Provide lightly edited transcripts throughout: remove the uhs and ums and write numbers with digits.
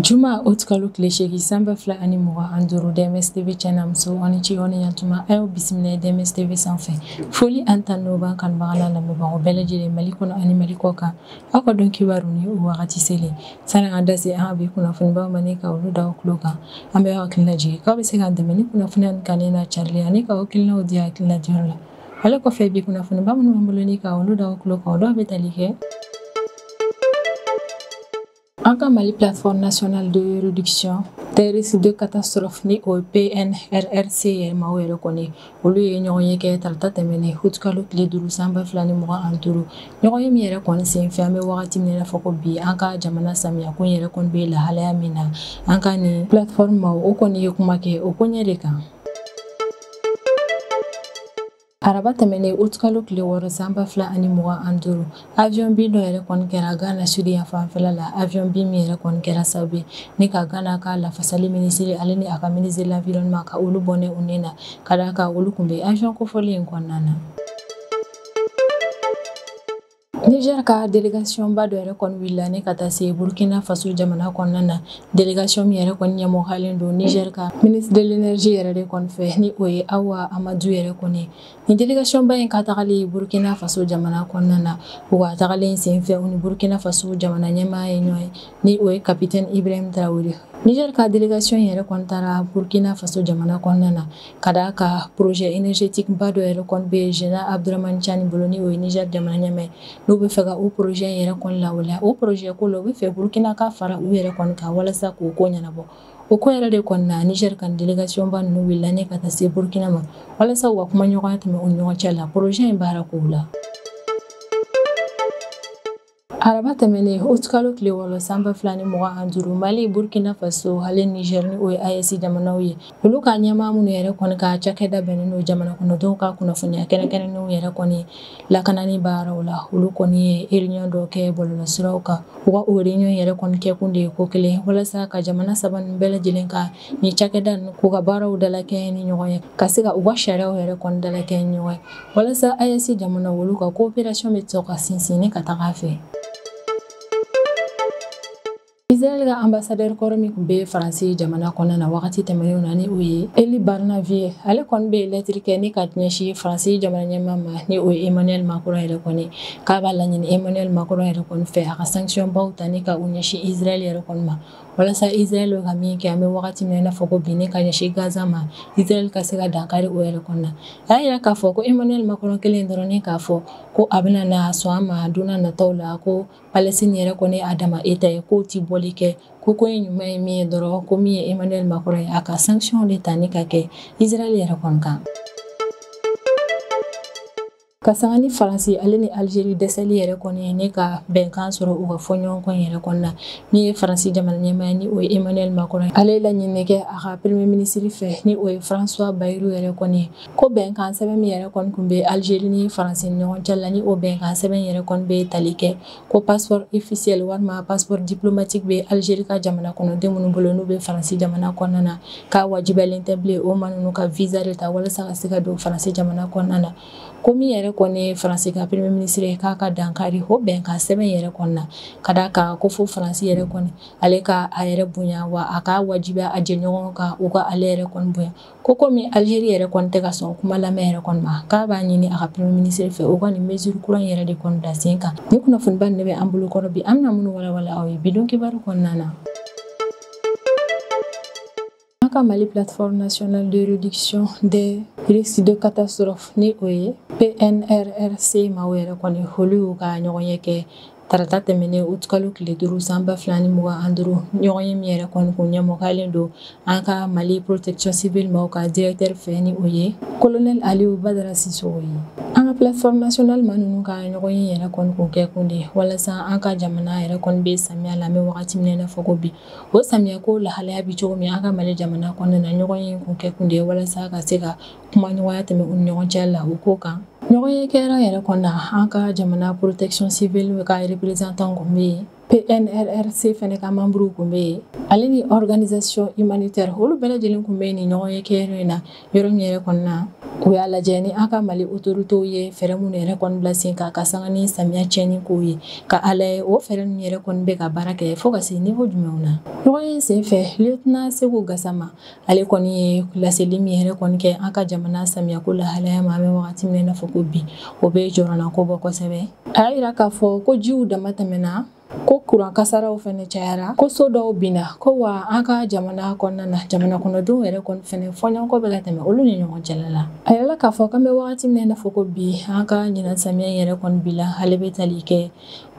Juma o kalo tile 8 san 2025 DMS TV cɛ muso ani ci ni yantuma a y'aw bisimila DMS TV sanfɛ. Foli an tan n'o b'an kanubaga n'a lamɛnbagaw bɛɛ lajɛlen Mali kɔnɔ ani Mali kɔ kan. Aw ka dɔn kibaru ni o wagati selen sani an da se an ka bi kunnafonibaw ma ni ka olu da aw tulo kan. An bɛ aw hakili lajigin k'aw bɛ se k'an dɛmɛ ni kunnafoniya nin n'a carili ani k'aw hakilinaw di hakilina diyɔrɔ la. Ale kɔfɛ bi kunnafoniba minnu b'an bolo ni ka olu da aw tulo kan, o dɔw bɛ tali kɛ an ka Mali plateforme nationale de réduction des risques de catastrophe ni o PNRRC yɛrɛ maaw yɛrɛ kɔni olu ye ɲɔgɔn ye kɛ tarata tɛmɛnen utikalo tile 5 san 2025. Ɲɔgɔn ye min yɛrɛ kɔni senfɛ an bɛ wagati min na fɔ ko bi an ka jamana samiya ko yɛrɛ kɔni bɛ lahalaya min na, an ka nin plateforme maaw o kɔni ye kuma kɛ o koɲɛ de kan. Araba tɛmɛnen utikalo tile 6 san 2025 avion bin dɔ yɛrɛ kɔni kɛra Ghana sud yan fanfɛla la. Avion bin min yɛrɛ kɔni kɛra sababu ye ni ka Ghana ka lafasali minisiri ale ni a ka ministre de l'environnement ka olu bɔnɛ u ni na ka d'a kan olu kun bɛ avion kofɔlen in kɔnɔna na. Niger ka délégation ba dɔ yɛrɛ kɔni wulila ni ka taa se Burkina Faso jamana kɔnɔna na. Délégation min yɛrɛ kɔni ɲɛmɔgɔyalen don Niger ka ministre de l'énergie yɛrɛ de kɔni fɛ ni o ye Awa Amadu yɛrɛ kɔni. Ni délégation ba in ka tagali Burkina Faso jamana kɔnɔna na, u ka tagalen senfɛ u ni Burkina Faso jamana ɲɛmaa ye ɲɔgɔn ye ni o ye capitaine Ibrahim Traoré. Niger ka délégation yɛrɛ kɔni taara Burkina Faso jamana kɔnɔna na ka d'a ka projet énergétique ba dɔ yɛrɛ kɔni bɛ Général Abdourahamane Tiani bolo ni o ye Niger jamana ɲɛmaa ye. N'u bɛ fɛ ka o projet yɛrɛ kɔni lawaleya, o projet ko la u bɛ fɛ Burkina ka fara u yɛrɛ kɔni kan walasa k'o ko ɲɛnabɔ. O ko yɛrɛ de kɔni na Niger ka délégation ba ninnu wulila ni ka taa se Burkina ma walasa u ka kumaɲɔgɔnya tɛmɛ u ni ɲɔgɔn cɛ la projet in baara kow la. Araba tɛmɛnen utikalo tile 6 san 2025 Mali, Burkina Faso ale Niger ni o ye AES jamanaw ye, olu ka ɲɛmaa minnu yɛrɛ kɔni ka cakɛda bɛnnen don jamana kɔnɔdenw ka kunnafoniya kɛrɛnkɛrɛnnenw yɛrɛ kɔni lakanani baaraw la, olu kɔni ye réunion dɔ kɛ bɔlɔlɔsiraw kan. U ka o réunion yɛrɛ kɔni kɛkun de ye ko kelen walasa ka jamana saba ninnu bɛɛ lajɛlen ka nin cakɛda ninnu k'u ka baaraw dalakɛɲɛ ni ɲɔgɔn ye, ka se ka u ka sariyaw yɛrɛ kɔni dalakɛɲɛ ni ɲɔgɔn ye walasa AES jamanaw olu ka coopération bɛ to ka sinsin ni ka taga a fɛ. Israël ka ambassadeur kɔrɔ min tun bɛ Faransi jamana kɔnɔna na wagati tɛmɛnenw na ni o ye Eli Barnavi ye, ale kɔni bɛ lettre kɛ ni ka ɲɛsin Faransi jamana ɲɛmaa ma ni o ye Emmanuel Macron yɛrɛ kɔni, k'a b'a laɲini Emmanuel Macron yɛrɛ kɔni fɛ a ka sanction baw ta ni ka u ɲɛsin Israël yɛrɛ kɔni ma walasa Israël bɛ ka min kɛ an bɛ wagati min na i n'a fɔ ko bi ni ka ɲɛsin Gaza ma, Israël ka se ka dankari o yɛrɛ kɔni na. A y'a yira k'a fɔ ko Emmanuel Macron kelen dɔrɔn ni k'a fɔ ko a bɛna na sɔn a ma don n'a nataw la ko Palestine yɛrɛ kɔni a dama État ye k'o ti bɔli kɛ, ko ye ɲuman ye min ye dɔrɔn ko min ye Emmanuel Macron ye a ka sanction de ta ni ka kɛ Israël yɛrɛ kɔni kan. Ka sanga ni Faransi ale ni Algérie dɛsɛli yɛrɛ kɔni ye ne ka bɛnkan sɔrɔ u ka fɔɲɔgɔnkɔ yɛrɛ kɔni na, min ye Faransi jamana ɲɛmaa ye ni o ye Emmanuel Macron ye, ale ye laɲini kɛ a ka premier ministre fɛ ni o ye François Bayrou yɛrɛ kɔni ye, ko bɛnkan sɛbɛn min yɛrɛ kɔni tun bɛ Algérie ni Faransi ni ɲɔgɔn cɛ la ni o bɛnkan sɛbɛn yɛrɛ kɔni bɛ tali kɛ ko passeport officiel walima passeport diplomatique bɛ Algérie ka jamana kɔnɔden minnu bolo n'u bɛ Faransi jamana kɔnɔna na, k'a wajibiyalen tɛ bilen o maa ninnu ka visa de ta walasa ka se ka don Faransi jamana kɔnɔna na. Ko min yɛrɛ kɔni ye Faransi ka premier ministre ye k'a ka dankari o bɛnkan sɛbɛn yɛrɛ kɔni na, ka d'a kan ko fo Faransi yɛrɛ kɔni ale ka a yɛrɛ bonya wa a k'a wajibiya a jɛɲɔgɔnw kan u ka ale yɛrɛ kɔni bonya. Ko komi Algérie yɛrɛ kɔni tɛ ka sɔn kuma lamɛn yɛrɛ kɔni ma, k'a b'a ɲini a ka premier ministre fɛ u ka nin mesure kura in yɛrɛ de kɔni bila sen kan. Nin kunnafoniba nin de bɛ an bolo kɔrɔ bi, an bɛna minnu walawala aw ye bi don kibaru kɔnɔna na. An ka Mali plateforme nationale de réduction des risques de catastrophe ni o ye PNRRC maaw yɛrɛ kɔni olu y'u ka ɲɔgɔn ye kɛ tarata tɛmɛnen utikalo tile 5 san 2025. Ɲɔgɔn ye min yɛrɛ kɔni kun ɲɛmɔgɔyalen don an ka Mali protection civile maaw ka directeur fɛ ni o ye colonel Aliou Badara Sissoko ye. An ka plateforme nationale maa ninnu ka ɲɔgɔn ye yɛrɛ kɔni kun kɛ kun de walasa an ka jamana yɛrɛ kɔni bɛ samiya la an bɛ wagati min na i n'a fɔ ko bi, o samiya ko lahalaya bɛ cogo min an ka Mali jamana kɔnɔna na, ɲɔgɔn ye kun kɛ kun de walasa ka se ka kumaɲɔgɔnya tɛmɛ u ni ɲɔgɔn cɛ la o ko kan. Ɲɔgɔn ye kɛra yɛrɛ kɔni na an ka jamana protection civile ka représentant kun bɛ yen PNRRC fɛnɛ ka membre kun bɛ yen, ale ni organisation humanitaire olu bɛɛ lajɛlen kun bɛ nin ɲɔgɔn ye kɛyɔrɔ in na. Yɔrɔ min yɛrɛ kɔni na, u y'a lajɛ ni an ka Mali autorités ye fɛɛrɛ minnu yɛrɛ kɔni bila sen kan ka sanga ni samiya tiɲɛni kow ye, ka a lajɛ o fɛɛrɛ ninnu yɛrɛ kɔni bɛ ka baara kɛ fo ka se niveau jumɛnw na. Ɲɔgɔn ye senfɛ, lieutenant Segu Gasama ale kɔni ye laseli min yɛrɛ kɔni kɛ an ka jamana samiyako lahalaya ma an bɛ wagati min na i n'a fɔ ko bi, o bɛ jɔrɔnako bɔ kosɛbɛ. A y'a yira k'a fɔ ko jiw dama tɛmɛna, ko kuran kasaraw fɛnɛ cayara, ko so dɔw binna, ko wa an ka jamana kɔnɔna na jamana kɔnɔdenw yɛrɛ kɔni fɛnɛ fɔɲɔgɔnkɔ bɛ ka tɛmɛ olu ni ɲɔgɔn cɛla la. A yirala k'a fɔ k'an bɛ wagati min na i n'a fɔ ko bi, an ka ɲinan samiya yɛrɛ kɔni bila ale bɛ tali kɛ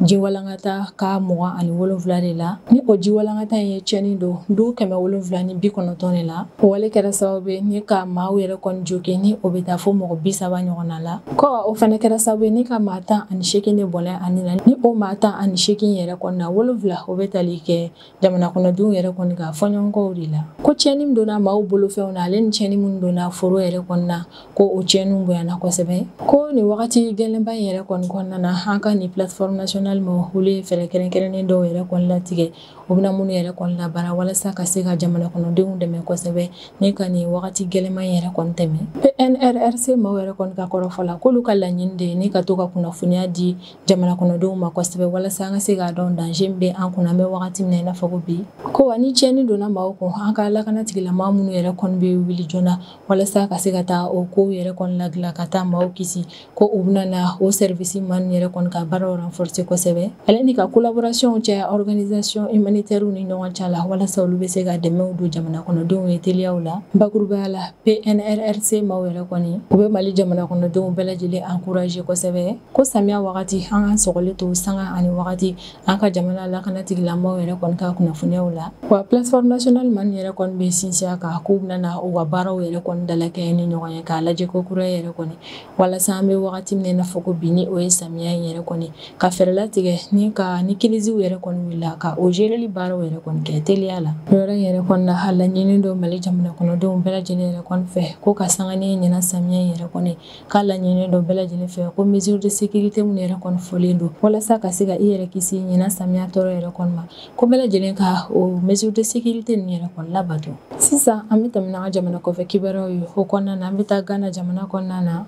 jiwalankata ka 27 de la. Ni o jiwalankata in ye tiɲɛni don du 790 de la. O wale kɛra sababu ye ni ka maaw yɛrɛ kɔni jogin, ni o bɛ taa fo mɔgɔ 30 ɲɔgɔnna la. Ko wa o fɛnɛ kɛra sababu ye ni ka maa 18 de bɔnɛ a ni na. Ni o maa 18 yɛrɛ kɔni na, 7 o bɛ tali kɛ jamana kɔnɔdenw yɛrɛ kɔni ka fɔɲɔgɔnkɔw de la. Ko tiɲɛni min donna maaw bolofɛnw na, ale ni tiɲɛni min donna foro yɛrɛ kɔni na, ko o tiɲɛniw bonyana kosɛbɛ. Ko nin wagati gɛlɛnba in yɛrɛ kɔni kɔnɔna na, an ka nin plateforme nationale ma olu ye fɛɛrɛ kɛrɛnkɛrɛnnen dɔw yɛrɛ kɔni latigɛ, u bɛna minnu yɛrɛ kɔni labaara walasa ka se ka jamana kɔnɔdenw dɛmɛ kosɛbɛ ni ka nin wagati gɛlɛnman in yɛrɛ kɔni tɛmɛ. PNRRC maaw yɛrɛ kɔni ka kɔrɔfɔ la, k'olu ka laɲini de ye ni ka to ka kunnafoniya di jamana kɔnɔdenw ma kosɛbɛ walasa an ka se k'a dɔn danger min bɛ an kunna an bɛ wagati min na i n'a fɔ ko bi. Ko wa ni tiɲɛni donna maaw kun, an ka lakana tigilamaa minnu yɛrɛ kɔni bɛ wuli joona walasa ka se ka taa o kow yɛrɛ kɔni ladilan ka taa maaw kisi, ko u bɛna na o service maa ninnu yɛrɛ kɔni ka baaraw renforcer kosɛbɛ, ale ni ka collaboration caya organisation humanitaire ni ɲɔgɔn cɛ la walasa olu bɛ se ka dɛmɛw don jamana kɔnɔdenw ye teliyaw la. Bakurubaya la, PNRRC maaw yɛrɛ kɔni u bɛ Mali jamana kɔnɔdenw bɛɛ lajɛlen encourager kosɛbɛ, ko samiya wagati an ka sɔgɔli to sanga ani wagati an ka jamana lakana tigilamaaw yɛrɛ kɔni ka kunnafoniyaw la. Wa plateforme nationale maa ninnu yɛrɛ kɔni bɛ sinsin a kan k'u bɛna na u ka baaraw yɛrɛ kɔni dalakɛɲɛ ni ɲɔgɔn ye k'a lajɛ ko kura yɛrɛ kɔni walasa an bɛ wagati min na i n'a fɔ ko bi, ni o ye samiya in yɛrɛ kɔni ka fɛɛrɛ latigɛ ni ka ni kiliziw yɛrɛ kɔni wulila ka o géreli baaraw yɛrɛ kɔni kɛ teliya la. Yɔrɔ in yɛrɛ kɔni na, a laɲini don Mali jamana kɔnɔdenw bɛɛ lajɛlen yɛrɛ kɔni fɛ ko ka sanga ni ɲinan samiya in yɛrɛ kɔni, k'a laɲini don bɛɛ lajɛlen fɛ ko mesure de sécurité minnu yɛrɛ kɔni fɔlen don walasa ka se ka i yɛrɛ kisi ɲinan samiya tɔɔrɔ yɛrɛ kɔni ma, ko bɛɛ lajɛlen ka o mesure de sécurité ninnu yɛrɛ kɔni labato. Sisan an bɛ tɛmɛ n'an ka jamana kɔfɛ kibaruyaw ye. O kɔnɔna na, an bɛ taa Ghana jamana kɔnɔna na.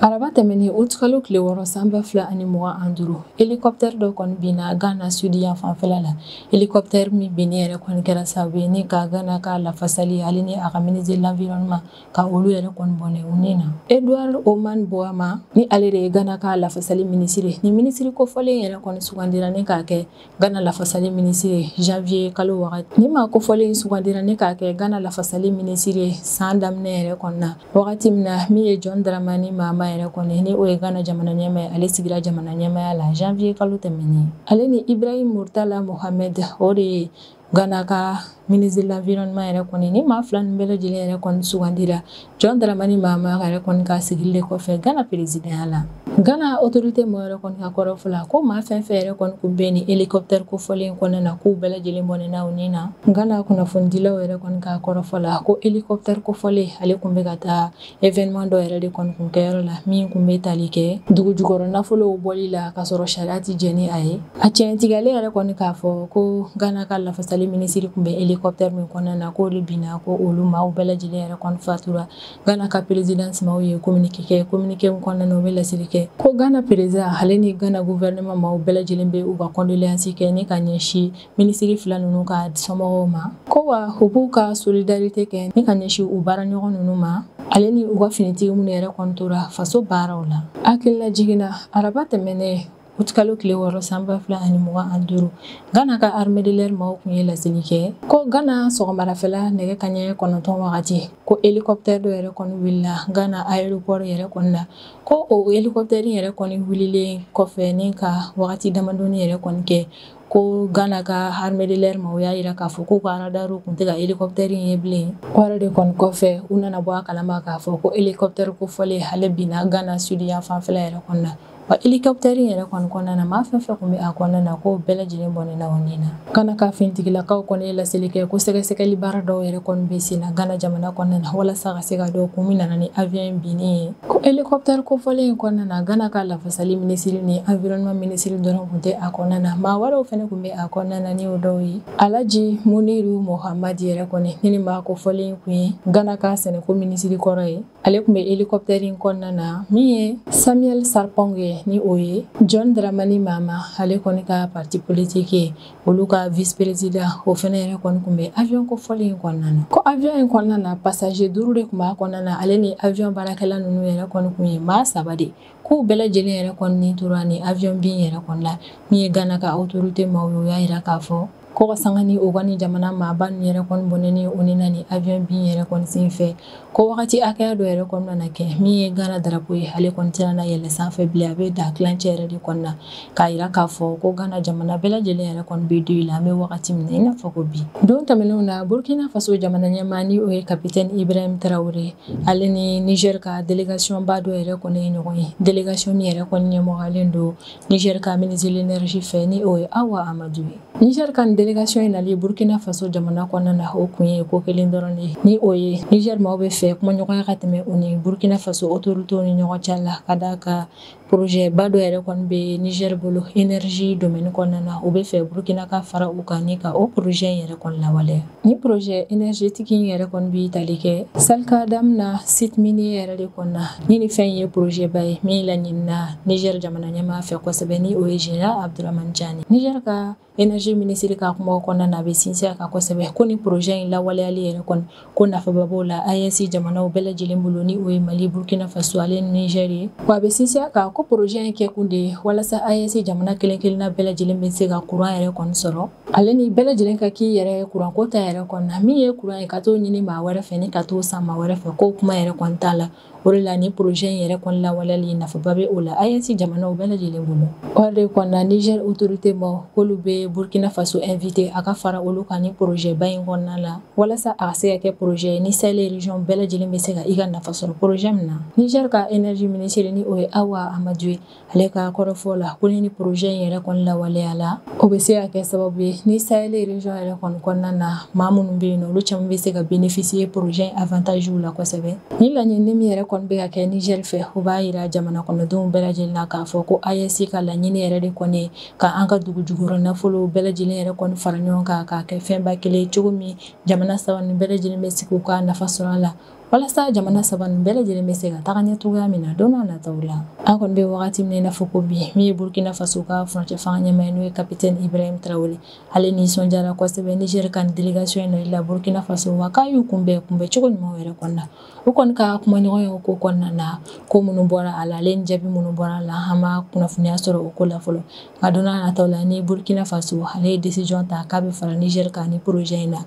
Araba tɛmɛnen utikalo tile 6 san 2025, hélicoptère dɔ kɔni binna Ghana sud yan fanfɛla la. Hélicoptère min binni yɛrɛ kɔni kɛra sababu ye ni ka Ghana ka lafasali ale ni a ka ministre de l'environnement ka olu yɛrɛ kɔni bɔnɛ u ni na. Edward Oman Boama ni ale de ye Ghana ka lafasali minisiri. Ni minisiri kofɔlen yɛrɛ kɔni sugandira ni k'a kɛ Ghana lafasali minisiri janvier kalo wagati. Ni maa kofɔlen sugandira ni k'a kɛ Ghana lafasali minisiri san daminɛ yɛrɛ kɔni na, wagati min na min ye John Dramani Mahama yɛrɛ kɔni ni o ye Ghana jamana ɲɛmaa ye, ale sigira jamana ɲɛmaaya la janvier kalo tɛmɛnen. Ale ni Ibrahim Murtala Mohamed, o de ye Ghana ka ministre de l'environnement yɛrɛ kɔni, ni maa fila ninnu bɛɛ lajɛlen yɛrɛ kɔni sugandira John Dramani Mahama yɛrɛ kɔni ka sigili de kɔfɛ Ghana présidentya la. Ghana autorité mɔgɔ yɛrɛ kɔni ka kɔrɔfɔ la, ko maa fɛn fɛn yɛrɛ kɔni kun bɛ nin hélicoptère kofɔlen kɔnɔna na, k'u bɛɛ lajɛlen bɔnɛna u ni na. Ghana kunnafonidilaw yɛrɛ kɔni ka kɔrɔfɔ la, ko hélicoptère kofɔlen ale kun bɛ ka taa événement dɔ yɛrɛ de kɔni kun kɛyɔrɔ la min kun bɛ tali kɛ dugu jukɔrɔ nafolow bɔli la k'a sɔrɔ sariya ti jɛn ni a ye. A tiɲɛtigɛlen yɛrɛ kɔni k'a fɔ ko Ghana ka lafasali minisiri kun bɛ hélicoptère min kɔnɔna na, k'olu binna, ko olu maaw bɛɛ lajɛlen yɛrɛ kɔni fatura. Ghana ka présidence maaw ye communiqué kɛ, communiqué min kɔnɔna na u bɛ laseli kɛ ko Ghana président ale ni Ghana gouvernement maaw bɛɛ lajɛlen bɛ u ka condoléance kɛ ni ka ɲɛsin minisiri fila ninnu ka somɔgɔw ma, ko wa u b'u ka solidarité kɛ ni ka ɲɛsin u baaraɲɔgɔn ninnu ma, ale ni u ka finitigi minnu yɛrɛ kɔni tora faso baaraw la. Hakilina jiginna araba tɛmɛnen utikalo tile 6 san 2025, Ghana ka armée de l'air maaw kun ye laseli kɛ ko Ghana sɔgɔmadafɛla nɛgɛ kanɲɛ 9 wagati, ko hélicoptère dɔ yɛrɛ kɔni wulila Ghana aéroport yɛrɛ kɔni na, ko o hélicoptère yɛrɛ kɔni wulilen kɔfɛ ni ka wagati damadɔni yɛrɛ kɔni kɛ, ko Ghana ka armée de l'air maaw y'a yira k'a fɔ k'u ka radar kun tɛ ka hélicoptère in ye bilen. O yɛrɛ de kɔni kɔfɛ, u nana bɔ a kalama k'a fɔ ko hélicoptère kofɔlen ale binna Ghana sud yan fanfɛla yɛrɛ kɔni na. Wa hélicoptère in yɛrɛ kɔni kɔnɔna na, maa fɛn fɛn tun bɛ a kɔnɔna na, k'o bɛɛ lajɛlen bɔnɛna o ni na. Gana ka finitigilakaw kɔni ye laseli kɛ ko sɛgɛsɛgɛli baara dɔw yɛrɛ kɔni bɛ sen na Gana jamana kɔnɔna na walasa ka se ka dɔn kun min nana ni avion in binni ye. Ko hélicoptère kofɔlen in kɔnɔna na, Gana ka lafasali minisiri ni environnement minisiri dɔrɔn tun tɛ a kɔnɔna na, maa wɛrɛw fɛnɛ tun bɛ a kɔnɔna na ni o dɔw ye Alhaji Muniru Mohamad yɛrɛ kɔni, ni maa kofɔlen kun ye Gana ka sɛnɛko minisiri kɔrɔ ye. Ale tun bɛ hélicoptère in kɔnɔna na. Min ye Samuel Sarpong ye, ni o ye John Dramani Mahama ale kɔni ka parti politique ye, olu ka vice président, o fɛnɛ yɛrɛ kɔni tun bɛ avion kofɔlen in kɔnɔna na. Ko avion in kɔnɔna na, passager 5 de tun b'a kɔnɔna na, ale ni avion baarakɛla ninnu yɛrɛ kɔni tun ye maa 3 de. K'u bɛɛ lajɛlen yɛrɛ kɔni tora ni avion bin yɛrɛ kɔni la. Min ye Gana ka autorité maaw ye, o y'a yira k'a fɔ ko ka sanga ni o kɔni jamana maaba ninnu yɛrɛ kɔni bɔnɛni o ni na ni avion bin yɛrɛ kɔni sen fɛ, ko wagati hakɛya dɔ yɛrɛ kɔni nana kɛ min ye Gana drapeau ye, ale kɔni tɛna na yɛlɛ sanfɛ bilen, a bɛ dan kilancɛ yɛrɛ de kɔni na, k'a yira k'a fɔ ko Gana jamana bɛɛ lajɛlen yɛrɛ kɔni bɛ deuil la an bɛ wagati min na i n'a fɔ ko bi. Don tɛmɛnenw na, Burkina Faso jamana ɲɛmaa ni o ye capitaine Ibrahim Traoré, ale ni Niger ka délégation ba dɔ yɛrɛ kɔni ye ɲɔgɔn ye. Délégation min yɛrɛ kɔni ɲɛmɔgɔlen don Niger ka ministre de l'énergie fɛ, ni o ye Awa Amadou ye. Niger ka délégation in nali Burkina Faso jamana kɔnɔna na, o kun ye ko kelen dɔrɔn de ye, ni o ye Niger maaw bɛ fɛ kumaɲɔgɔnya ka tɛmɛ u ni Burkina Faso autorités ni ɲɔgɔn cɛ la, ka d'a kan projet ba dɔ yɛrɛ kɔni bɛ Niger bolo énergie domaine kɔnɔna na, u bɛ fɛ Burkina ka fara u kan ni ka o projet in yɛrɛ kɔni lawaleya. Ni projet énergétique in yɛrɛ kɔni bɛ tali kɛ Salkadam na site minier yɛrɛ de kɔnɔna na. Ni fɛn ye projet ba ye min laɲinina Niger jamana ɲɛmaa fɛ kosɛbɛ, ni o ye Général Abdourahamane Tiani. Niger ka énergie ministre ka kuma kɔnɔna na, a bɛ sinsin a kan kosɛbɛ ko ni projet in lawaleyali yɛrɛ kɔni, ko nafaba b'o la AES jamanaw bɛɛ lajɛlen bolo, ni o ye Mali, Burkina Faso ale ni Niger ye. Wa a bɛ sinsin a kan ko projet in kɛ kun de ye walasa AES jamana kelen kelenna bɛɛ lajɛlen bɛ se ka courant yɛrɛ kɔni sɔrɔ, ale ni bɛɛ lajɛlen ka k'i yɛrɛ ye courant ko ta yɛrɛ kɔni na. Min ye courant ye, ka t'o ɲini maa wɛrɛ fɛ ni ka t'o san maa wɛrɛ fɛ, k'o kuma yɛrɛ kɔni t'a la. O de la ni projet in yɛrɛ kɔni lawaleyali nafaba bɛ o la AES jamanaw bɛɛ lajɛlen bolo. O de kɔni na, Niger autorité maaw k'olu bɛ Burkina Faso invité a ka fara olu kan ni projet ba in kɔnɔna la, walasa a ka se ka kɛ projet ni Sahel région bɛɛ lajɛlen bɛ se ka i ka nafa sɔrɔ projet min na. Niger ka énergie ministre ni o ye Awa Amadou ye, ale ka kɔrɔfɔ la ko ni projet in yɛrɛ kɔni lawaleya la, o bɛ se ka kɛ sababu ye ni Sahel région yɛrɛ kɔni kɔnɔna na, maa minnu bɛ yen nɔ, olu caman bɛ se ka bénéficier projet avantage la kosɛbɛ. Ni laɲini min yɛrɛ kɔni bɛ ka kɛ Niger fɛ, o b'a yira jamana kɔnɔdenw bɛɛ lajɛlen na k'a fɔ ko AES ka laɲini yɛrɛ de kɔni ye ka an ka dugu jukɔrɔ nafolo bɛɛ lajɛlen yɛrɛ kɔni fara ɲɔgɔn kan k'a kɛ fɛnba kelen cogo min jamana 3 ninnu bɛɛ lajɛlen bɛ se k'u ka nafa sɔrɔ a la, walasa jamana 3 ninnu bɛɛ lajɛlen bɛ se ka taga ɲɛ cogoya min na don n'a nataw la. An kɔni bɛ wagati min na i n'a fɔ ko bi, min ye Burkina Faso ka furancɛ fanga ɲɛmaa ye, n'o ye capitaine Ibrahim Traoré, ale nisɔndiyara kosɛbɛ Niger ka délégation in nali la Burkina Faso, wa k'a y'u kunbɛn cogo ɲuman yɛrɛ kɔnɔna na. U kɔni ka kumaɲɔgɔnya ko kɔnɔna na, ko minnu bɔra a la, ale ni jaabi minnu bɔra a la, an ma kunnafoniya sɔrɔ o ko la fɔlɔ. Nka don n'a nataw la, ni Burkina Faso ale ye décision ta k'a bɛ fara Niger kan ni projet in na,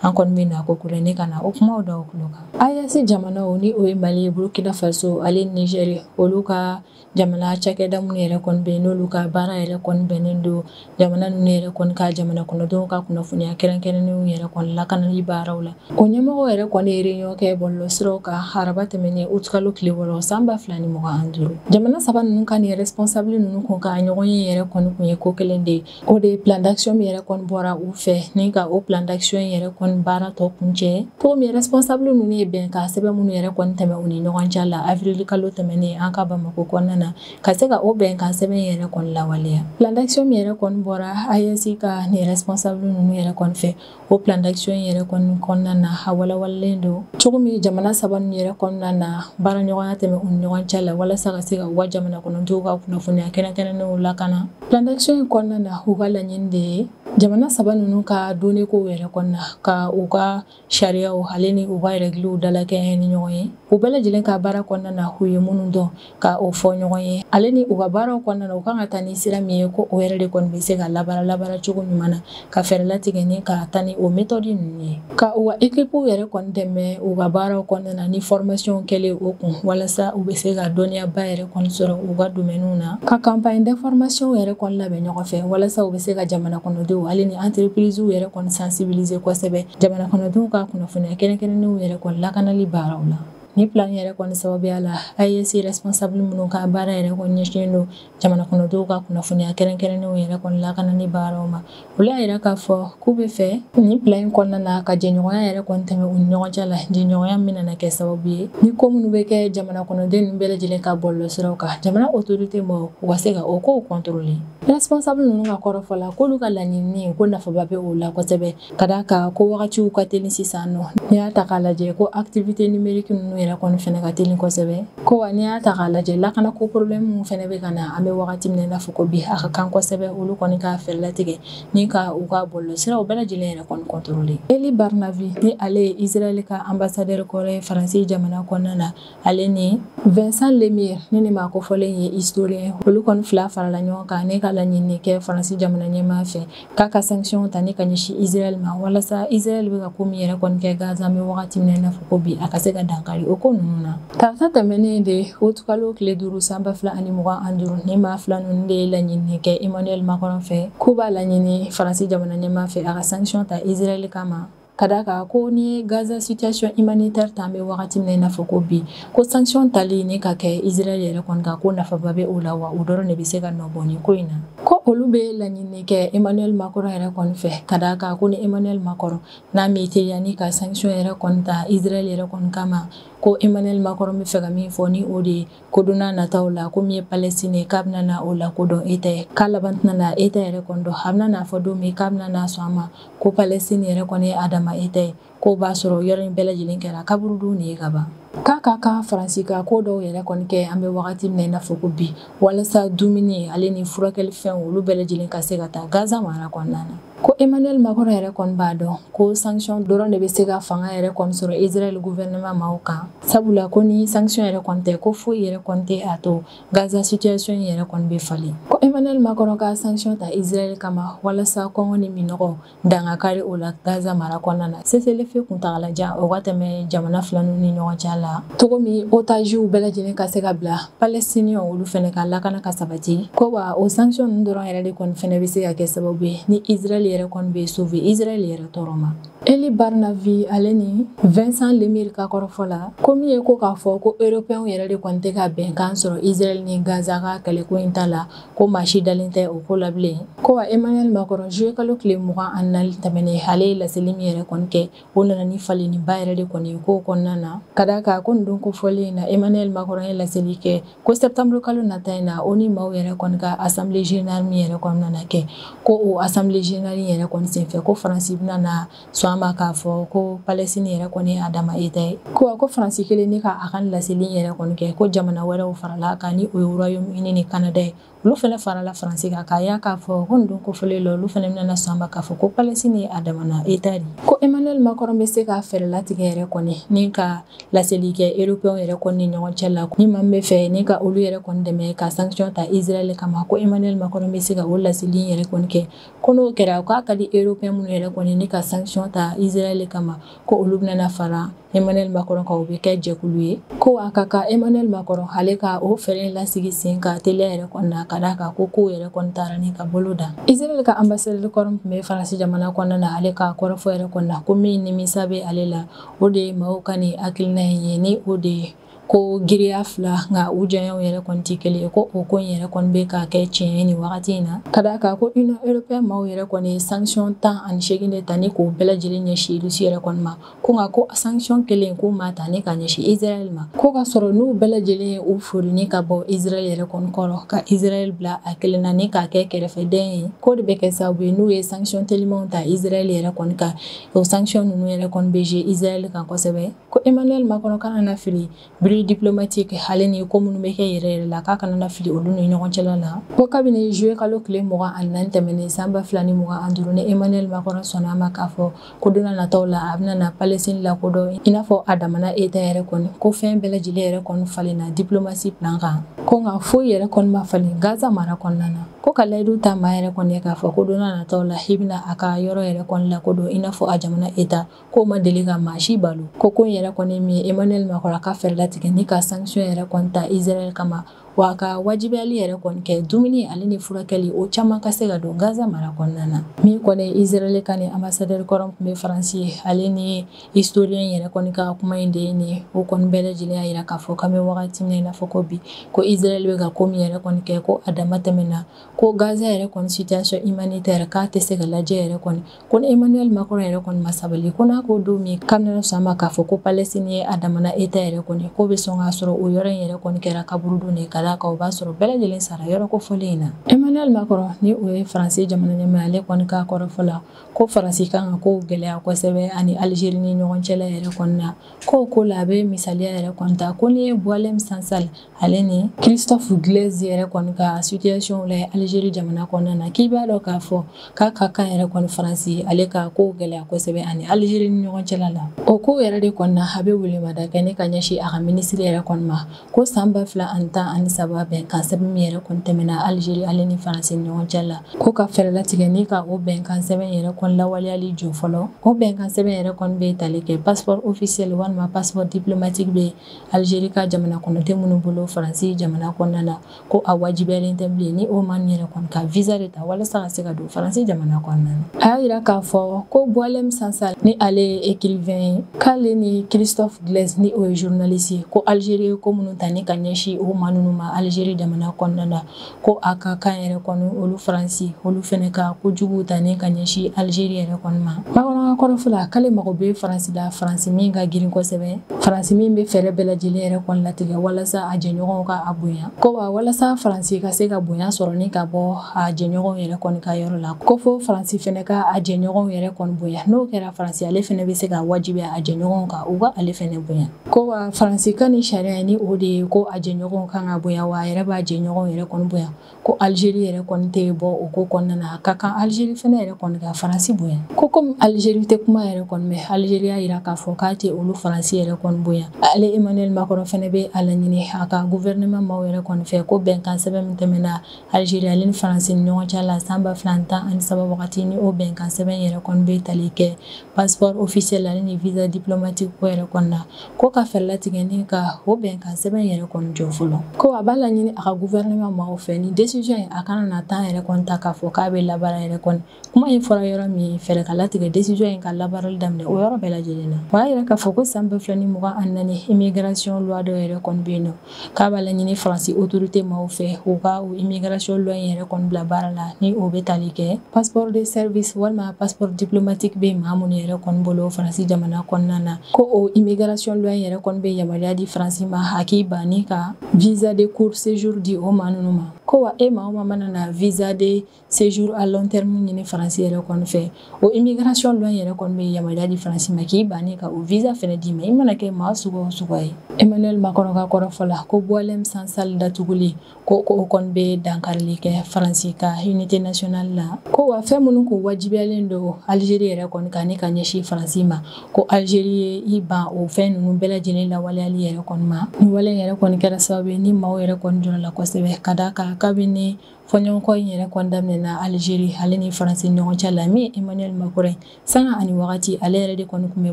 an kɔni bɛ na ko kura ne ka na o kumaw da o tulo kan. AES jamanaw ni o ye Mali, Burkina Faso ale ni Niger, olu ka jamana cakɛda minnu yɛrɛ kɔni bɛ yen, n'olu ka baara yɛrɛ kɔni bɛnnen don jamana ninnu yɛrɛ kɔni ka jamana kɔnɔdenw ka kunnafoniya kɛrɛnkɛrɛnnenw yɛrɛ kɔni lakanali baaraw la. O ɲɛmɔgɔw yɛrɛ kɔni ye réunion kɛ bɔlɔlɔsiraw kan araba tɛmɛnen utikalo tile 6 san 2025. Jamana 3 ninnu ka nin responsable ninnu kun ka ɲɔgɔn ye yɛrɛ kɔni kun ye ko kelen de ye. O de ye plan d'action min yɛrɛ kɔni bɔra u fɛ ni ka o plan d'action yɛrɛ kɔni baara tɔ kuncɛ. Cogo min responsable ninnu ye bɛnkan sɛbɛn minnu yɛrɛ kɔni tɛmɛ u ni ɲɔgɔn cɛ la avril kalo tɛmɛnen an ka Bamakɔ kɔnɔna na, ka se ka o bɛnkan sɛbɛn yɛrɛ kɔni lawaleya. Plan d'action min yɛrɛ kɔni bɔra AES ka nin responsable ninnu yɛrɛ kɔni fɛ, o plan d'action yɛrɛ kɔni kɔnɔna na, a walawalalen don cogo min jamana 3 ninnu yɛrɛ kɔnɔna na baara ɲɔgɔnya tɛmɛ u ni ɲɔgɔn cɛ la, walasa ka se ka u ka jamana kɔnɔdenw ka kunnafoniya kɛrɛnkɛrɛnnenw lakana. Plan d'action in kɔnɔna na, u ka laɲini de ye jamana 3 ninnu ka données kow yɛrɛ kɔnɔna ka u ka sariyaw ale ni u ka règles dalakɛɲɛ ni ɲɔgɔn ye. U bɛɛ lajɛlen ka baara kɔnɔna na, u ye minnu dɔn ka o fɔ ɲɔgɔn ye, ale ni u ka baaraw kɔnɔna na, u kan ka taa ni sira min ye, ko o yɛrɛ de kɔni bɛ se ka labaara cogo ɲuman na, ka fɛɛrɛ latigɛ ni ka taa ni o méthode ninnu ye, ka u ka équipe yɛrɛ kɔni dɛmɛ u ka baaraw kɔnɔna na ni formation kɛlen o kun, walasa u bɛ se ka dɔnniyaba yɛrɛ kɔni sɔrɔ u ka domaine na, ka campagne d'information yɛrɛ kɔni labɛn ɲɔgɔn fɛ, walasa u bɛ se ka jamana kɔnɔdenw ale ni entreprise yɛrɛ kɔni sensibiliser kosɛbɛ jamana kɔnɔdenw ka kunnafoniya kɛrɛnkɛrɛnnenw yɛrɛ kɔni lakanali baaraw la. Ni plan yɛrɛ kɔni sababuya la AES responsable minnu ka baara yɛrɛ kɔni ɲɛsinnen don jamana kɔnɔdenw ka kunnafoniya kɛrɛnkɛrɛnnenw yɛrɛ kɔni lakanani baaraw ma. Olu y'a yira k'a fɔ k'u bɛ fɛ nin plan in kɔnɔna na ka jɛɲɔgɔnya yɛrɛ kɔni tɛmɛ u ni ɲɔgɔn cɛ la, jɛɲɔgɔnya min nana kɛ sababu ye ni ko minnu bɛ kɛ jamana kɔnɔden ninnu bɛɛ lajɛlen ka bɔlɔlɔsiraw kan, jamana autorité mɔgɔw u ka se ka o kow contrôler. Responsable ninnu ka kɔrɔfɔ la k'olu ka laɲini ko nafaba bɛ o la kosɛbɛ, ka d'a kan ko wagatiw ka teli sisan nɔ. N'i y'a ta k'a lajɛ ko activité numérique ninnu yɛrɛ kɔni fɛnɛ ka teli kosɛbɛ, ko wa n'i y'a ta k'a lajɛ lakana ko problème min fɛnɛ bɛ ka na an bɛ wagati min na i n'a fɔ ko bi, a ka kan kosɛbɛ olu kɔni ka fɛɛrɛ latigɛ ni ka u ka bɔlɔlɔsiraw bɛɛ lajɛlen yɛrɛ kɔni contrôler. Eli Barnavi ni ale ye Israël ka ambassadeur kɔrɔ ye Faransi jamana kɔnɔna na, ale ni Vincent Lemire ni maa kofɔlen ye historien, olu kɔni fila farala ɲɔgɔn kan ne ka laɲini kɛ Faransi jamana ɲɛmaa fɛ k'a ka sanction ta ni ka ɲɛsin Israël ma, walasa Israël bɛ ka ko min yɛrɛ kɔni kɛ Gaza bɛ wagati min na i n'a fɔ ko bi, a ka se ka dankari o ko ninnu na. Tarata tɛmɛnen de août kalo tile 5 san 2025, ni maa fila ninnu de ye laɲini kɛ Emmanuel Macron fɛ k'u b'a laɲini Faransi jamana ɲɛmaa fɛ a ka sanction ta Israël kama, ka d'a kan ko ni Gaza situation humanitaire ta an bɛ wagati min na i n'a fɔ ko bi, ko sanction tali ni ka kɛ Israël yɛrɛ kɔni kan ko nafaba bɛ o la, wa o dɔrɔn de bɛ se ka nɔ bɔ nin ko in na. Ko olu bɛ laɲini kɛ Emmanuel Macron yɛrɛ kɔni fɛ, ka d'a kan ko ni Emmanuel Macron n'a m'i teliya ni ka sanction yɛrɛ kɔni ta Israël yɛrɛ kɔni kama, ko Emmanuel Macron bɛ fɛ ka min fɔ ni o de ye ko don n'a nataw la ko min ye Palestine ye k'a bɛna na o lakodɔn État ye, k'a laban tɛna na État yɛrɛ kɔni dɔn, a bɛna n'a fɔ don min k'a bɛna n'a sɔn a ma ko Palestine yɛrɛ kɔni ye a dama État ye, k'o b'a sɔrɔ yɔrɔ in bɛɛ lajɛlen kɛra kaburudon de ye ka ban. K'a ka kan Faransi ka ko dɔw yɛrɛ kɔni kɛ an bɛ wagati min na i n'a fɔ ko bi, walasa dumuni ale ni furakɛlifɛnw olu bɛɛ lajɛlen ka se ka taa Gaza mara kɔnɔna na. Ko Emmanuel Macron yɛrɛ kɔni b'a dɔn ko sanction dɔrɔn de bɛ se ka fanga yɛrɛ kɔni sɔrɔ Israël gouvernement maaw kan, sabula ko ni sanction yɛrɛ kɔni tɛ ko foyi yɛrɛ kɔni tɛ a to Gaza situation yɛrɛ kɔni bɛ falen. Ko Emmanuel Macron ka sanction ta Israël kama walasa kɔngɔ ni minɔgɔ dangakari o la Gaza mara kɔnɔna na, cessez-le-feu kuntagalajan o ka tɛmɛ jamana fila ninnu ni ɲɔgɔn cɛ la, cogo min otages bɛɛ lajɛlen ka se ka bila Palestiniens olu fɛnɛ ka lakana ka sabati. Ko wa o sanction ninnu dɔrɔn yɛrɛ de kɔni fɛnɛ bɛ se ka kɛ sababu ye ni Israël yɛrɛ kɔni bɛ sauver Israël yɛrɛ tɔɔrɔ ma. Eli Barnavi ale ni Vincent Lemire ka kɔrɔfɔ la ko min ye ko k'a fɔ ko européens yɛrɛ de kɔni tɛ ka bɛnkan sɔrɔ Israël ni Gaza ka kɛlɛko in ta la, ko maa si dalen tɛ o ko la bilen. Ko wa Emmanuel Macron juillet kalo tile 24 tɛmɛnen ale ye laseli min yɛrɛ kɔni kɛ, o nana ni falenniba yɛrɛ de kɔni ye kow kɔnɔna na, ka d'a kan ko nin don kofɔlen in na Emmanuel Macron ye laseli kɛ ko septembre kalo nata in na o ni maaw yɛrɛ kɔni ka assemblée générale min yɛrɛ kɔni nana kɛ, ko o assemblée générale yɛrɛ kɔni senfɛ ko Faransi bɛna na sɔn a ma k'a fɔ ko Palestine yɛrɛ kɔni a dama État ye. Ko wa ko Faransi kelen ni ka a ka laseli yɛrɛ kɔni kɛ, ko jamana wɛrɛw farala kan ni o ye Royaume-Uni ni Canada ye, olu fɛnɛ farala Faransi kan k'a y'a k'a fɔ ko nin don kofɔlen la olu fɛnɛ bɛna sɔn a ma k'a fɔ ko Palestine ye a damana État de. Ko Emmanuel Macron bɛ se ka fɛɛrɛ latigɛ yɛrɛ kɔni ni ka laseli kɛ européens yɛrɛ kɔni ni ɲɔgɔn cɛ la, ni maa min bɛ fɛ ni ka olu yɛrɛ kɔni dɛmɛ ka sanction ta Israël kama, ko Emmanuel Macron bɛ se ka o laseli yɛrɛ kɔni kɛ, ko n'o kɛra k'a ka di européens minnu yɛrɛ kɔni ni ka sanction ta Israël kama, ko olu bɛna fara Emmanuel Macron kan, o bɛ kɛ jɛkulu ye. Ko a ka kan Emmanuel Macron ale ka o fɛɛrɛ lasigi sen kan teliya yɛrɛ kɔni na, ka d'a kan ko kow yɛrɛ kɔni taara ni ka bolo da. Israël ka ambassadeur kɔrɔ tun bɛ Faransi jamana kɔnɔna na, ale ka kɔrɔfɔ yɛrɛ kɔni na ko min nimisa bɛ ale la o de ye maaw ka nin hakilina in ye, ni o de ye ko giriya fila nka u janyaw yɛrɛ kɔni tɛ kelen ye, ko o ko in yɛrɛ kɔni bɛ ka kɛ tiɲɛ ye nin wagati in na, ka d'a kan ko Union européenne maaw yɛrɛ kɔni ye sanction 18 de ta ni k'o bɛɛ lajɛlen ɲɛsin Russie yɛrɛ kɔni ma, ko nka ko sanction kelen k'u ma ta ni ka ɲɛsin Israël ma, ko ka sɔrɔ n'u bɛɛ lajɛlen ye u fori ni ka bɔ Israël yɛrɛ kɔni kɔrɔ ka Israël bila a kelen na ni k'a kɛ kɛrɛfɛdɛn ye, k'o de bɛ kɛ sababu ye n'u ye sanction telimanw ta Israël yɛrɛ kɔni kan, o sanction ninnu yɛrɛ kɔni bɛ jouer Israël kan kosɛbɛ. Ko Emmanuel Macron kana na fili bruit diplomatique ale ni ko minnu bɛ kɛ yɛrɛ yɛrɛ la, k'a kana na fili olu ni ɲɔgɔn cɛla la. Ko kabini juillet kalo tile 24 tɛmɛnen san 2025 ni Emmanuel Macron sɔnna a ma k'a fɔ ko don nataw la a bɛna na Palestine lakodɔn i n'a fɔ a damana État yɛrɛ kɔni, ko fɛn bɛɛ lajɛlen yɛrɛ kɔni falenna diplomatie plan kan, ko nka foyi yɛrɛ kɔni ma falen Gaza mara kɔnɔna na. Ko ka layidu ta maa yɛrɛ kɔni ye k'a fɔ ko don nataw la i bɛna a ka yɔrɔ yɛrɛ kɔni lakodɔn i n'a fɔ a jamana État, k'o ma deli ka maa si balo. Ko in yɛrɛ kɔni min ye Emmanuel Macron ka fɛɛrɛ latigɛ ni ka sanction yɛrɛ kɔni ta Israël kama, Wa ka wajibiyali yɛrɛ kɔni kɛ dumuni ale ni furakɛli o caman ka se ka don Gaza mara kɔnɔna na. Min kɔni Israël ka ni ambassadeur kɔrɔ tun bɛ Faransi ye, ale ni historien yɛrɛ kɔni ka kuma in de ye nin ye. O kɔni bɛɛ lajɛlen y'a yira k'a fɔ k'an bɛ wagati min na i n'a fɔ ko bi, ko Israël bɛ ka ko min yɛrɛ kɔni kɛ ko a dama tɛmɛna, ko Gaza yɛrɛ kɔni situation humanitaire k'a tɛ se ka lajɛ yɛrɛ kɔni. Ko ni Emmanuel Macron yɛrɛ kɔni ma sabali, ko n'a ko don min k'a bɛna sɔn a ma k'a fɔ ko Palestine ye a damana État yɛrɛ kɔni, k'o bɛ sɔn k'a sɔrɔ o yɔrɔ in yɛrɛ kɔni kɛra kaburudon de ye, ka d'a kan o b'a sɔrɔ bɛɛ lajɛlen sara yɔrɔ kofɔlen in na. Emmanuel Macron ni o ye Faransi jamana ɲɛmaa, ale kɔni k'a kɔrɔfɔ la ko Faransi kan ka kow gɛlɛya kosɛbɛ ani Algérie ni ɲɔgɔn cɛla yɛrɛ kɔni na. Ko ko la a bɛ misaliya yɛrɛ kɔni ta ko n'i ye Boualem Sansal ale ni Christophe Gleizes yɛrɛ kɔni ka situation la Algérie jamana kɔnɔna na, k'i b'a dɔn k'a fɔ k'a ka kan yɛrɛ kɔni Faransi ale ka kow gɛlɛya kosɛbɛ ani Algérie ni ɲɔgɔn cɛla la. O ko yɛrɛ de kɔni na, a bɛ welemada kɛ ne ka ɲɛsin a ka minisiri yɛrɛ kɔni ma ko san 2013 bɛnkan sɛbɛn min yɛrɛ kɔni tɛmɛna Algérie ale ni Faransi ni ɲɔgɔn cɛ la, ko ka fɛɛrɛ latigɛ ni ka o bɛnkan sɛbɛn yɛrɛ kɔni lawaleyali jɔ fɔlɔ. O bɛnkan sɛbɛn yɛrɛ kɔni bɛ tali kɛ passeport officiel walima passeport diplomatique bɛ Algérie ka jamana kɔnɔden minnu bolo Faransi jamana kɔnɔna na, ko a wajibiyalen tɛ bilen ni o maa ninnu yɛrɛ kɔni ka visa de ta walasa ka se ka don Faransi jamana kɔnɔna na. A y'a yira k'a fɔ ko Boualem Sansal ni ale ye écrivain ye, k'ale ni Christophe Gleizes ni o ye journaliste ye, ko Algérie ye ko minnu ta ni ka ɲɛsin o maa ninnu ma Algérie jamana kɔnɔna na, ko a ka kan yɛrɛ kɔni olu Faransi olu fɛnɛ ka kojuguw ta ni ka ɲɛsin Algérie yɛrɛ kɔni ma. Macron ka kɔrɔfɔ la, k'ale mago bɛ Faransi la, Faransi min ka girin kosɛbɛ, Faransi min bɛ fɛɛrɛ bɛɛ lajɛlen yɛrɛ kɔni latigɛ walasa a jɛɲɔgɔnw ka a bonya. Ko wa walasa Faransi ka se ka bonya sɔrɔ ni ka bɔ a jɛɲɔgɔnw yɛrɛ kɔni ka yɔrɔ la, ko fo Faransi fɛnɛ ka a jɛɲɔgɔnw yɛrɛ kɔni bonya. N'o kɛra Faransi ale fɛnɛ bɛ se ka wajibiya a jɛɲɔgɔnw kan u ka ale fɛnɛ bonya. Ko wa Faransi ka ni sariya ni o de ye ko a jɛɲɔgɔnw kan ka bonya, wa a yɛrɛ b'a jɛɲɔgɔnw yɛrɛ kɔni bonya. Ko Algérie yɛrɛ kɔni tɛ bɔ o ko kɔnɔna na, a ka kan Algérie fɛnɛ yɛrɛ kɔni ka Faransi bonya. Ko komi Algérie tɛ kuma yɛrɛ kɔni mɛn, Algérie y'a yira k'a fɔ k'a tɛ olu Faransi yɛrɛ kɔni bonya. Ale Emmanuel Macron fɛnɛ bɛ a laɲini a ka gouvernement maaw yɛrɛ kɔni fɛ ko bɛnkan sɛbɛn min tɛmɛna Algérie ale ni Faransi ni ɲɔgɔn cɛ la san 2013 wagati, ni o bɛnkan sɛbɛn yɛrɛ kɔni bɛ tali kɛ passeport officiel ale ni visa diplomatique ko yɛrɛ kɔni na, ko ka fɛɛrɛ latigɛ ni ka o bɛnkan sɛbɛn yɛrɛ kɔni jɔ fɔlɔ. Ko a b'a laɲini a ka gouvernement maaw fɛ ni décision in a kana na temps yɛrɛ kɔni ta k'a fɔ k'a bɛ labaara yɛrɛ kɔni. Kuma in fɔra yɔrɔ min, fɛɛrɛ ka latigɛ décision in ka labaarali daminɛ o yɔrɔ bɛɛ lajɛlen na. O y'a yira k'a fɔ ko san 2024 immigration loi dɔ yɛrɛ kɔni bɛ yen nɔ, k'a b'a laɲini Faransi autorité maaw fɛ u ka o immigration loi in yɛrɛ kɔni bila baara la, ni o bɛ tali kɛ passeport de service walima passeport diplomatique bɛ maa minnu yɛrɛ kɔni bolo Faransi jamana kɔnɔna na. Ko o immigration loi in yɛrɛ kɔni bɛ yamaruya di Faransi ma a k'i ban ni ka visa de court séjour di o maa ninnu ma. Ko wa e maa o maa mana na visa de séjour à long terme ɲini Faransi yɛrɛ kɔni fɛ, o immigration loi yɛrɛ kɔni bɛ yamaruya di Faransi ma k'i ban ni ka o visa fɛnɛ d'i ma, i mana kɛ maa sugu o sugu ye. Emmanuel Macron ka kɔrɔfɔ la, ko Boualem Sansal datuguli ko o kɔni bɛ dankarili kɛ Faransi ka unité nationale la. Ko wa fɛn minnu kun wajibiyalen don Algérie yɛrɛ kɔni kan ni ka ɲɛsin Faransi ma, ko Algérie ye i ban o fɛn ninnu bɛɛ lajɛlen lawaleyali yɛrɛ kɔni ma. Ni wale yɛrɛ kɔni kɛra sababu ye ni maaw yɛrɛ kɔni jɔrɔ la kosɛbɛ, ka d'a kan kabini fɔɲɔgɔnkɔ in yɛrɛ kɔni daminɛna Algérie ale ni Faransi ni ɲɔgɔn cɛ la, min Emmanuel Macron sanga ani wagati ale yɛrɛ de kɔni kun bɛ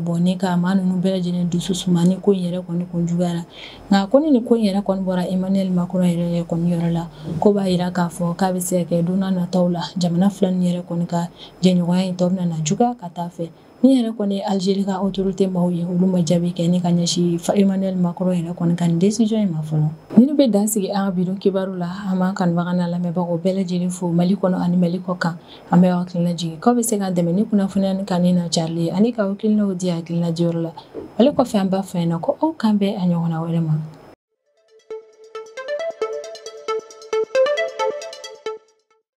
bɔ ni ka maa ninnu bɛɛ lajɛlen dusu suma ni ko in yɛrɛ kɔni kun juguyara. Nka ko ni ko in yɛrɛ kɔni bɔra Emmanuel Macron yɛrɛ kɔni yɔrɔ la, ko b'a yira k'a fɔ k'a bɛ se ka kɛ don n'a nataw la jamana fila ninnu yɛrɛ kɔni ka jɛɲɔgɔnya in tɔ bɛna na juguya ka taa fɛ. Ni yɛrɛ kɔni Algérie ka autorité maaw ye, olu ma jaabi kɛ ni ka ɲɛsin Emmanuel Macron yɛrɛ kɔni ka nin décision in ma fɔlɔ. Ninnu bɛ dan sigi an ka bi don kibaru la. An b'an kanubaga n'a lamɛnbagaw bɛɛ lajɛlen fo Mali kɔnɔ ani Mali kɔ kan. An bɛ aw hakilina jigin k'aw bɛ se k'an dɛmɛ ni kunnafoniya ni kanu n'a carili ye, ani k'aw hakilinaw di hakilina diyɔrɔ la. Ale kɔfɛ an b'a fɔ ɲɛna ko aw k'an bɛn a ɲɔgɔnna wɛrɛ ma.